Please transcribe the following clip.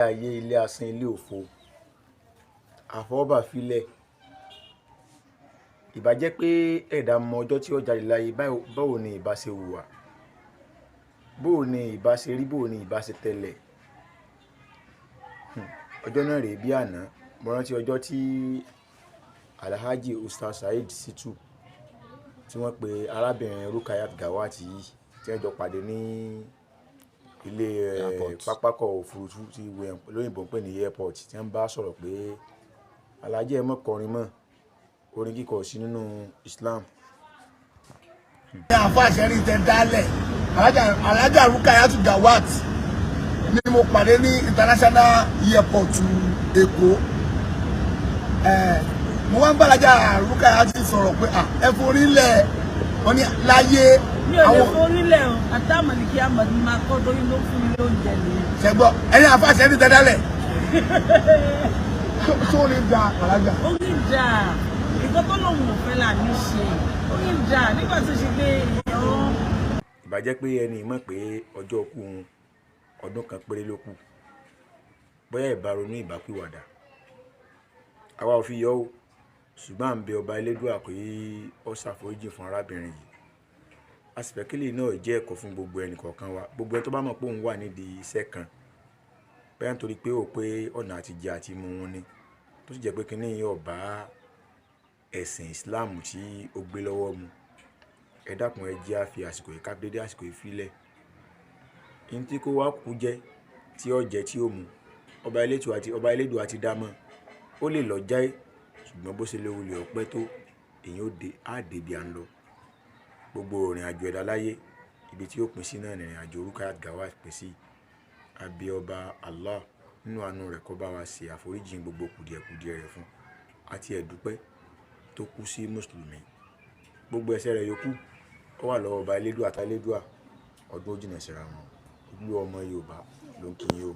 Ayé ilé asán, ilé òfo, àfọwọ́bà filẹ̀. Ìbá jẹ́ pé ẹ̀dá mọ ọjọ́ tí ó jáde láyé, báwo ni ìbá ṣe hùwà, báwo ni ìbá ṣe rí, báwo ni ìbá ṣe tẹ̀lẹ̀. Ọjọ́ náà rèé bí àná. Mo rántí ọjọ́ tí Alhaji Ustaz Saheed Shittu tí wọ́n pe arábìnrin Rukayat Gawat yìí tí wọ́n jọ pàdé ní ilé Airport. Pápákọ̀ òfurufú tí lóyìnbó ń pè ní airport, tí wọ́n bá sọ̀rọ̀ pé Alhaji, ẹ má kọrin mọ́, orin kíkọ ò sí nínú Islam. Ní àfa àṣẹrí tẹ dálẹ̀, Alhaja Rukayat Gawat ni mo pàdé ní international airport Èkó. Mo wá ń bá Alhaja Rukayat sọ̀rọ̀ pé ẹ forí lẹ̀, wọ́n ní láyé. Mi ò lè àwọn forílẹ̀ o, àtàmọ̀lìkí àmọ̀dé máa kọ́ torí ló fún mi lóúnjẹ nìyẹn. Ṣẹgbọ́ ẹ̀yin àfa àṣẹrí tẹ dálẹ̀ tó ní da Alhaja. Orí dà, nǹkan tó lòun ò fẹ́ là ní ṣe, orí dà nígbà tó ṣe pé èèyàn Ìbá jẹ́ pé ẹni mọ̀ pé ọjọ́ kú òun ọdún kan péré ló kù, bóyá ìbá ronú, ìbá pìwàdà. Àwa ò fi yọ ọ́, ṣùgbọ́n à ń bẹ ọba Elédùà pé ó ṣàforíjì fún arábìnrin yìí. A sì fẹ́ kí eléyìí náà jẹ́ ẹ̀kọ́ fún gbogbo ẹnì kọ̀ọ̀kan wa, gbogbo ẹni tó bá mọ̀ pé òun wà nídìí iṣẹ́ kan, bóyá nítorí pé ó pé ọ̀nà àtijẹ àti mu wọn ni, tó sì jẹ́ pé kíní yìí ò bá ẹ̀sìn Islam tí ó gbé lọ́wọ́ mu. Ẹ dákun, ẹ jẹ́ á fi àsìkò yìí ká dédé àsìkò yìí fílẹ̀. Ihun tí kó wá kú jẹ́ tí ó jẹ tí ó mu, ọba Elédùà ti dá mọ́. Ó lè lọ jáì, ṣùgbọ́n bó ṣe lè wulẹ̀ ọpẹ́ tó, èyàn ó dé, á dé bí à ń lọ. Gbogbo ìrìn àjò ẹ̀dá láyé, ibi tí ó pín sí náà ni ìrìn àjò Rukayat Gawat pín sí. A bí ọba Allah nínú àánú rẹ̀ kó bá wa ṣe àforíjì gbogbo kùdìẹ̀kudiẹ rẹ̀ fún, àti ẹ̀dúpẹ́ tó kú sí Mùsùlùmí. Gbogbo ẹ̀ṣẹ̀ rẹ̀ yòókù ó wà lọ́wọ́ ọba Elédùà àti Elédùà. Ọdún ó jìnnà síra wọn. Ojú ọmọ Yorùbá ló ń kí yín o.